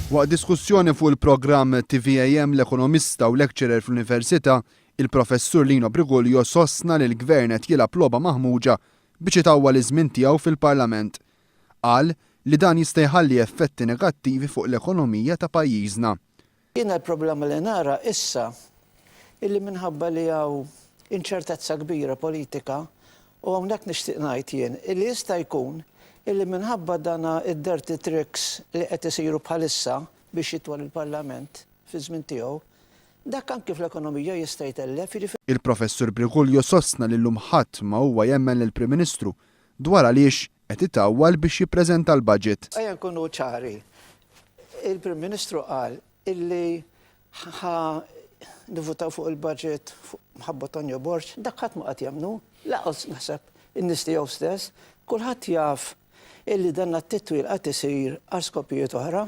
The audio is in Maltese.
Waqt diskussjoni fuq il-programm TVAM l-ekonomista u lecturer fl-Università, il-Professur Lino Briguglio sostna li l-Gvern qed jilgħab logħba maħmuġa biex itawwal iż-żmien tiegħu fil-Parlament. Qal li dan jista' jħalli effetti negattivi fuq l-ekonomija ta' pajjiżna. Jiena l-problema li nara issa illi minħabba li hawn inċertezza kbira politika u hawnhekk nixtieq ngħid jien illi jista' jkun illi minħabba dana id-dirty tricks li qed isiru bħalissa biex jitwal il-Parlament fiż-żmien tiegħu, dak anki fl-ekonomija jista' jtellef, jiġifieri. Il-Professur Briguglio sostna li llum ħadd ma huwa jemmen lill-Prim Ministru dwar għaliex qed itawwal biex jippreżenta l-budget. Ejja nkunu ċari, il-Prim Ministru qal illi ħa nivvutaw fuq il-budget mħabba Tonio Borg, dak ħadd ma qagħad jemmnu, lanqas naħseb in-nies tiegħu stess, kulħadd jaf illi dan t-titwil qed isir għal skopijiet oħra.